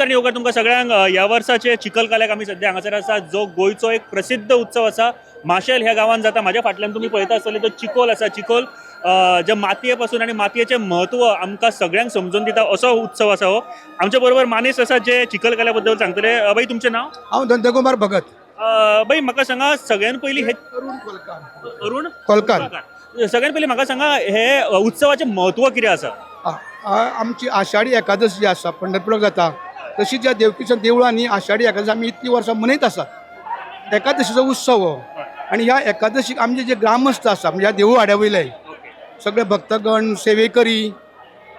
नमस्कार येवकार तुमकां सगळ्यांक. ह्या वर्साचे चिखल काल्याक आमी सद्या हांगासर आसा, जो गोंयचो एक प्रसिद्ध उत्सव आसा, माशेल ह्या गांवांत जाता. म्हाज्या फाटल्यान तुमी पळयता आसतले तो चिकोल आसा. चिकोल जे मातये पासून आनी मातयेचें म्हत्व आमकां सगळ्यांक समजून दिता असो उत्सव आसा हो. आमच्या बरोबर मानेस्त आसा जे चिखल काल्या बद्दल सांगतले. बाई, तुमचें नांव? हांव दंतकुमार भगत. बाई, म्हाका सांगा, सगळ्यान पयलीं हे अरुण कोलकार. अरुण कोलकार. सगळ्यान पयलीं म्हाका सांगा, हे उत्सवाचें म्हत्व कितें आसा? आमची आषाढी एकादश जी आसा पंढरपुराक जाता, तशी ज्या देवकीच्या देवळांनी आषाढी एकादश आमी इतलीं वर्सां मनयत आसात. एकादशीचो उत्सव हो. आनी ह्या एकादशीक आमचे जे ग्रामस्थ आसा, म्हणजे ह्या देवूळ वाड्या वयले सगळे भक्तगण, सेवेकरी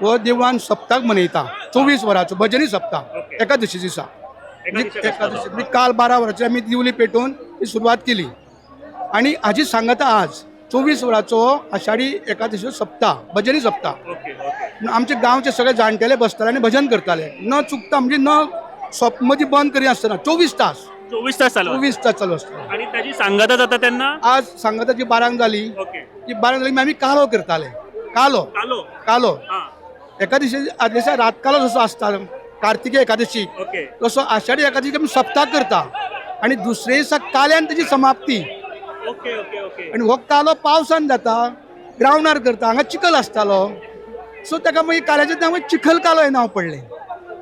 हो देवळान सप्ताक मनयता, 24 वरांचो भजनी सप्ताह एकादशी दिसा. एकादशी म्हणजे काल 12 वरांचेर आमी दिवली पेटोवन ही सुरवात केली आनी हाजी सांगता आज 24 वरांचो आषाढी एकादशीचो सप्ताह, भजनी सप्ताह. ओके ओके म्हणून आमचे गांवचे सगळे जाणटेले बसताले आनी भजन करताले न चुकता, म्हणजे न सोप मदीं बंद करिनासतना 24 तास. 24 तास चालू आसा. 24 तास चालू आसता. आनी ताजी सांगाता जाता तेन्ना? आज सांगता जी 12 जाली. ती 12 जाली मागीर आमी कालो करताले, कालो. कालो. कालो. हा. एकादशी आदल्या दिसा रात कालो जसो आसता कार्तिकी एकादशी, तसो आषाढी एकादशी आमी सप्ताह करता आनी दुसरे दिसा काल्यान तेजी समाप्ती. ओके ओके ओके आनी हो कालो पावसान जाता, ग्रावंडार करता, हांगा चिखल आसतालो, सो ताका मागीर काल्याचें नांव चिखल कालो हें नांव पडलें.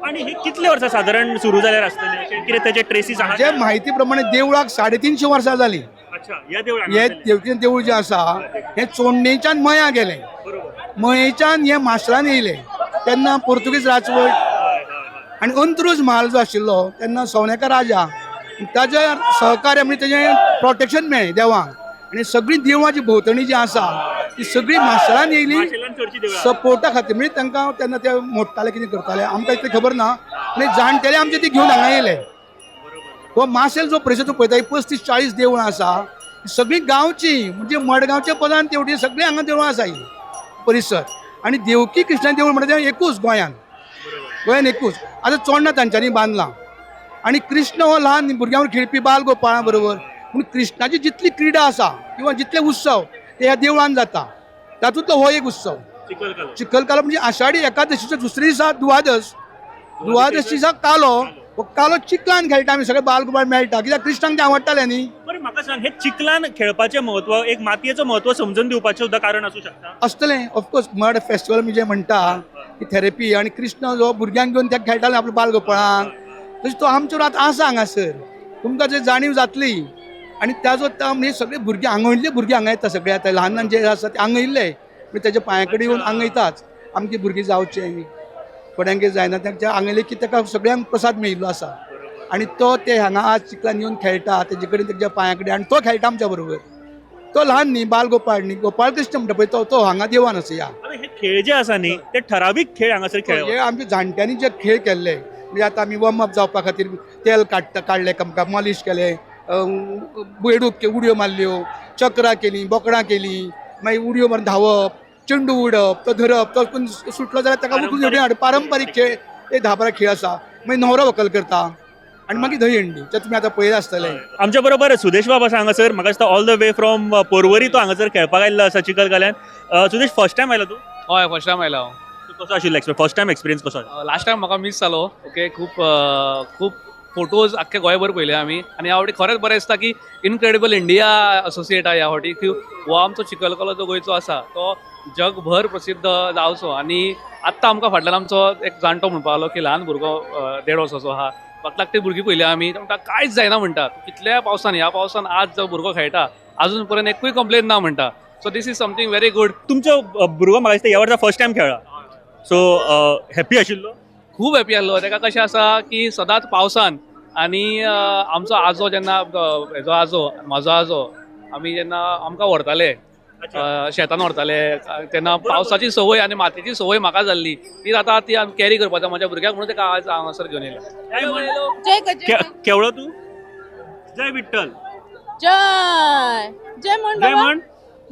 आणि हे कितले वर्सां सादारण सुरू जाल्यार आसतलें, अशें कितें तेचे ट्रेसीस आहात? जे म्हायती प्रमाणे देवळाक 350 वर्सां जाली. अच्छा, ह्या देवळान? हे देवकीचें देवूळ जें आसा हें चोडणेच्यान मयां गेलें. मयेच्यान हें माशेलान येयलें तेन्ना पोर्तुगीज राजवट हय, हय, हय. आनी अंत्रुज म्हाल जो आशिल्लो तेन्ना सवनेकर राजा, ताज्या सहकार्य म्हणजे तेजें प्रोटेक्शन मेळ्ळें देवांक आनी सगळीं देवळां जी भोंवतणी जी आसा ती सगळीं माशेलान येयली. माशेलान चडशीं देवळां. सपोर्टा खातीर, म्हणजे तांकां तेन्ना ते मोडटाले, कितें करताले आमकां इतलें खबर ना, आनी जाणटेले आमचे ती घेवन हांगा येयले. हो माशेल जो परिसर तूं पळयता, 35-40 देवळां आसा, सगळीं गांवची, म्हणजे मडगांवच्या पदान तेवटी सगळीं हांगा देवळां आसा ही परिसर. आनी देवकी कृष्णा देवूळ म्हणटा तें एकूच गोंयान, गोंयान एकूच. आतां चोडणा तांच्यांनी बांदलां आनी कृष्ण हो ल्हान भुरग्यां खेळपी बाल गोपाळा बरोबर, पूण कृष्णाची जितली क्रिडा आसा किंवा जितले उत्सव ते ह्या देवळान जाता, तातूंतलो हो एक उत्सव. चिखल कालो. चिखल कालो म्हणजे आषाढी एकादशीच्या दुसरे दिसा दुवादस, दुवादशी दिसा कालो. हो कालो चिखलान खेळटा आमी सगळे बाल गोपाळ मेळटा, कित्याक कृष्णाक ते आवडटाले न्ही. बरें, म्हाका सांग, हे चिखलान खेळपाचें म्हत्व, एक मातयेचो म्हत्व समजून दिवपाचें सुद्दां कारण आसूं शकता? आसतलें, ऑफकोर्स. मड फेस्टिवल म्हणजे म्हणटा की थेरपी आनी कृष्ण जो भुरग्यांक घेवन ते खेळटाले आपल्या बाल गोपाळांक, तशें तो आमचो आतां आसा हांगासर. तुमकां जे जाणीव जातली आनी ताजो म्हणजे सगळे भुरगे आंगयल्ले, भुरगे हांगा येता सगळे. आतां ल्हान ल्हान जे आसा ते आंगयल्ले, म्हणजे तेज्या पांया कडेन येवन आंगयताच, आमची भुरगीं जावचें, थोड्यांक जायना तांच्या आंगयलें की ताका सगळ्यांक प्रसाद मेळिल्लो आसा आनी तो ते हांगा आज चिखलान येवन खेळटा तेजे कडेन, तेज्या पांया कडेन, आनी तो खेळटा आमच्या बरोबर. तो ल्हान न्ही, बाल गोपाळ न्ही, गोपाळकृष्ण म्हणटा पळय तो, तो हांगा देवान आसा ह्या. आतां हे खेळ जे आसा न्ही, ते ठरावीक खेळ हांगासर खेळ? हे आमचे जाणट्यांनी जे खेळ केल्ले, म्हणजे आतां आमी वॉर्म अप जावपा खातीर तेल काडटा, काडलें आमकां, मॉलिश केलें, बेडूक उडयो मारल्यो, चक्रां केलीं, बोकडां केलीं, मागीर उडयो मारून धांवप, चेंडू उडप, तो धरप, तो कोण सुटलो जाल्यार ताका उखलून उडयो हाडप. पारंपारीक खेळ हे 10-12 खेळ आसा. मागीर न्हवरो व्हंकल करता आनी मागीर दही हंडी, ते तुमी आतां पळयलां आसतलें. आमच्या बरोबर सुदेश बाब आसा हांगासर. म्हाका दिसता all the way from Porvorim तो हांगासर खेळपाक आयिल्लो आसा चिखल काल्यान. सुदेश, फर्स्ट टायम आयला तूं? हय, फर्स्ट टायम आयला हांव. कसो आशिल्लो फर्स्ट टायम एक्सपिरियन्स कसो आशिल्लो? लास्ट टायम म्हाका मीस जालो. ओके, खूब खूब फोटोज आख्खे गोंयभर पळयले आमी आनी ह्या फावटी खरेंच बरें दिसता की इनक्रेडिबल इंडिया असोसिएट आहा ह्या फावटी की हो आमचो चिखलकालो जो गोंयचो आसा तो जगभर प्रसिद्ध जावचो. आनी आत्तां आमकां फाटल्यान आमचो एक जाणटो म्हणपाक लागलो की ल्हान भुरगो 1.5 वर्साचो आहा, म्हाका लागता भुरगीं पळयल्या आमी, तो म्हणटा कांयच जायना म्हणटा, कितल्याय पावसान, ह्या पावसान आज जो भुरगो खेळटा अजून पर्यंत एकूय कंप्लेन ना म्हणटा. So this is something very good. तुमचो भुरगो म्हाका दिसता ह्या वर्सा फर्स्ट टायम खेळ्ळा, सो हॅपी आशिल्लो? खूब हॅपी आसलो. ताका कशें आसा की सदांच पावसान आनी आमचो आजो जेन्ना, हेजो आजो, म्हाजो आजो, आमी जेन्ना आमकां व्हरताले, शेतान व्हरताले तेन्ना पावसाची संवय आनी मातयेची संवय म्हाका जाल्ली, ती आतां ती कॅरी करपाचा म्हाज्या भुरग्याक, म्हणून ताका आज हांगासर घेवन येयला. जय गजानन. केवळो तूं? जय विठ्ठल. जय जय म्हण जय बाबा. म्हण.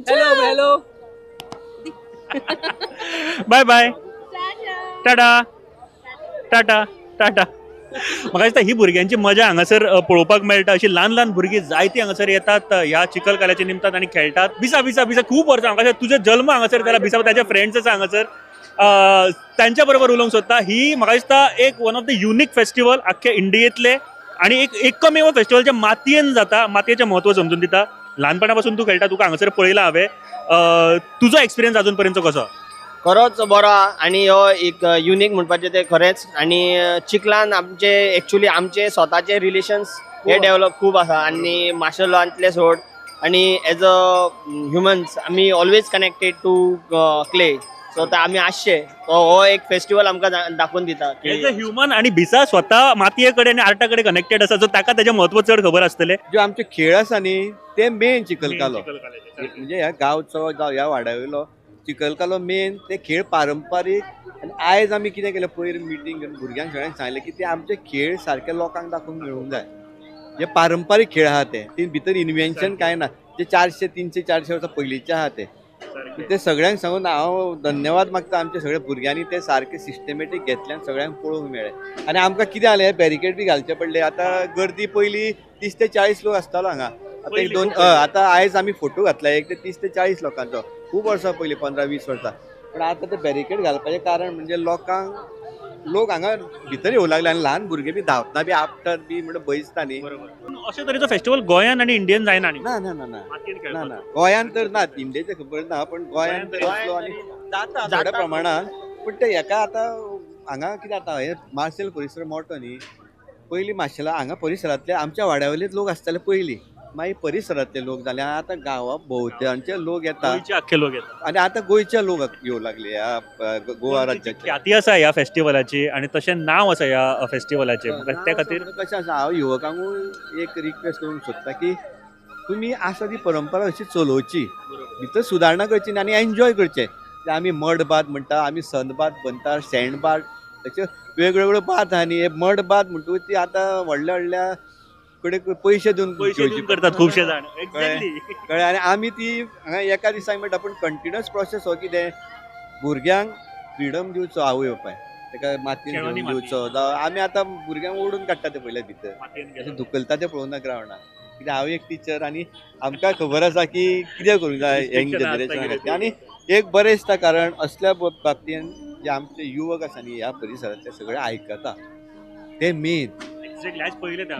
Hello hello. Bye bye. Tata. Tata, tata, tata. म्हाका दिसता ही भुरग्यांची मजा हांगासर पळोवपाक मेळटा. अशी ल्हान ल्हान भुरगीं जायतीं हांगासर येतात ह्या चिखल काल्याच्या निमतान आनी खेळटात. बिसा, बिसा, बिसा खूब वर्सां, म्हाका दिसता तुजो जल्म हांगासर जाला. बिसा, ताजे फ्रेंड्स आसा हांगासर. त्यांच्या बरोबर उलोवंक सोदता. ही म्हाका दिसता एक one of the unique festival आख्खे इंडियेंतले आणि एक एकमेव फेस्टिवल जे मातयेन जाता, मातयेचें म्हत्व समजून दिता. ल्हानपणा पासून तूं खेळटा, तुका हांगासर पळयला हांवें. तुजो एक्सपिरियन्स अजून पर्यंत कसो? खरोच बरो आहा आनी हो एक युनीक म्हणपाचें तें खरेंच. आनी चिखलान आमचे एक्चुली आमचे स्वताचे रिलेशन्स हे डेवलप खूब आसा आनी मार्शलांतले सोड आनी एज अ ह्युमन्स आमी always connected to clay. So ते आमी आसचे हो एक फेस्टिवल आमकां दाखोवन दिता की एज अ ह्युमन. आणि भिसा स्वता मातये कडेन आनी आर्टा कडेन कनेक्टेड आसा, सो ताका तेजें म्हत्व चड खबर आसतलें. ज्यो आमचे खेळ आसा न्ही ते मेन चिखलकालो, म्हणजे ह्या गांवचो जावं ह्या वाड्या वयलो चिखलकालो मेन ते खेळ पारंपारीक. आनी आयज आमी कितें केलें, पयर मिटींग घेवन भुरग्यांक सगळ्यांक सांगलें की ते आमचे खेळ सारके लोकांक दाखोवंक मेळूंक जाय. जे पारंपारीक खेळ आहा ते भितर इन्वेन्शन कांय ना, जे 400 300 400 वर्सां पयलींचे आहा ते ते सगळ्यांक सांगून हांव धन्यवाद मागता आमच्या सगळ्या भुरग्यांनी ते सारके सिस्टमॅटीक घेतल्यान सगळ्यांक पळोवंक मेळ्ळें. आनी आमकां कितें जालें, बॅरिकेड बी घालचे पडले. आतां गर्दी पयलीं 30 ते 40 लोक आसतालो हांगा, आतां एक दोन आतां आयज आमी फोटो घातला एक ते 30 ते 40 लोकांचो, खूब वर्सां पयलीं 15-20 वर्सां. पूण आतां ते बॅरिकेड घालपाचें कारण म्हणजे लोक हांगा भितर येवं लागले आनी ल्हान भुरगे बी धांवतना बी आपटात बी म्हणून भंय दिसता न्ही. अशे तरेचो फेस्टिवल गोंयान आनी इंडियन जायना. आनी ना ना ना ना ना, गोंयान तर ना, इंडियेचें खबर ना, पण गोंयान तर असलो आनी जाता थोड्या प्रमाणान. पूण ते हेका आतां हांगा कितें जाता, हे मार्सेल परिसर मोठो न्ही, पयलीं मार्सेला हांगा परिसरांतले आमच्या वाड्या वयलेच लोक आसताले पयलीं, मागीर परिसरांतले लोक जाले, आतां गांवा भोंवतणचे लोक येता गोंयचे आख्खे लोक येता आनी आतां गोंयचे लोक येवं लागले ह्या गोवा राज्याचे. ख्याती आसा ह्या फेस्टिवलाची आनी तशें नांव आसा ह्या फेस्टिवलाचें, त्या खातीर कशें आसा, हांव युवकांकूय एक रिक्वेस्ट करूंक सोदता की तुमी आसा ती परंपरा अशी चलोवची, भितर सुदारणा करची आनी एन्जॉय करचें. आमी मड बात म्हणटा, आमी सन बात म्हणटा, सँड बात, तशे वेगवेगळ्यो बात आहा न्ही. मड बात म्हणटकूच ती आतां व्हडल्या व्हडल्या कडेन पयशे दिवन करतात खुबशे जाण. कळ्ळें. आनी आमी ती हांगा एका दिसाक मेळटा, पूण कंटिन्युअस प्रोसेस हो कितें, भुरग्यांक फ्रिडम दिवचो आवय बापाय, ताका मातयेन घेवन दिवचो. जावं आमी आतां भुरग्यांक ओडून काडटा ते पयल्या भितर, अशें धुकलता ते पळोवना ग्रावंडार. कित्याक हांव एक टिचर आनी आमकां खबर आसा की कितें करूंक जाय यंग जनरेशना खातीर. आनी एक बरें दिसता कारण असल्या बाबतीन जे आमचे युवक आसा न्ही ह्या परिसरांतले सगळे आयकता, ते मेन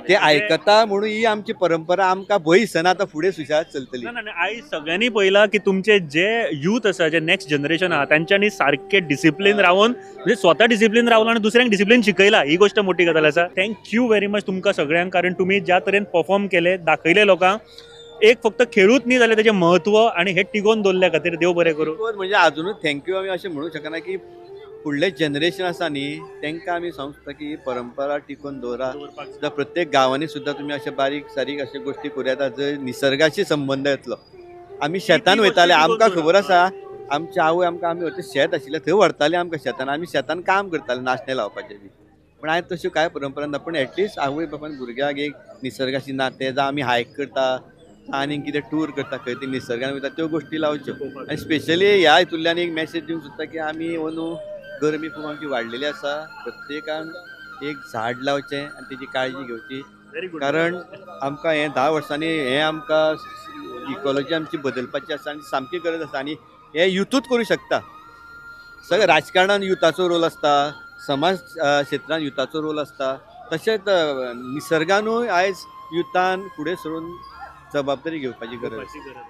ते आयकता म्हणून ही आमची परंपरा आमकां भंय दिसना आतां फुडें सुशेगाद चलतली. ना आयज सगळ्यांनी पळयलां की तुमचे जे यूथ आसा, जे नेक्स्ट जनरेशन आहा, तांच्यांनी सारके डिसिप्लीन रावन, म्हणजे स्वता डिसिप्लीन रावला आनी दुसऱ्यांक डिसिप्लीन शिकयला, ही गोश्ट मोठी गजाल आसा. Thank you very much तुमकां सगळ्यांक, कारण तुमी ज्या तरेन परफॉर्म केले, दाखयले लोकांक, एक फक्त खेळूच न्ही जाल्यार तेजें म्हत्व आनी हे टिगोवन दवरल्या खातीर देव बरें करूं. म्हणजे आजुनूय thank you आमी अशें म्हणूंक शकना की फुडलें जनरेशन आसा न्ही तांकां आमी सांगूंक सोदता की ही परंपरा टिकोवन दवरा. सुद्दां प्रत्येक गांवांनी सुद्दां तुमी अशे बारीक सारीक अशे गोश्टी करूं येता जंय निसर्गाशी संबंद येतलो. आमी शेतान वयताले, आमकां खबर आसा आमची आवय आमकां आमी वता शेत आशिल्लें थंय व्हरताली आमकां शेतान, आमी शेतान काम करताले नाशणे लावपाचें बी. पूण आयज तश्यो कांय परंपरा ना, पूण एटलिस्ट आवय बापायन भुरग्यांक एक निसर्गाशी नातें, जावं आमी हायक करता आनी कितें टूर करता खंय ती निसर्गान वयता त्यो गोश्टी लावच्यो. आनी स्पेशली ह्या हितूंतल्यान एक मॅसेज दिवंक सोदता की आमी अंदू गरमी खूब आमची वाडलेली आसा, प्रत्येकान एक झाड लावचें आनी तेजी काळजी घेवची, कारण आमकां हें 10 वर्सांनी हें आमकां इकॉलॉजी आमची बदलपाची आसा आनी सामकी गरज आसा. आनी हें युथूच करूं शकता. सगळें राजकारणान युथाचो रोल आसता, समाज क्षेत्रान युथाचो रोल आसता, तशेंच निसर्गानूय आयज युथान फुडें सरून जबाबदारी घेवपाची गरज आसा.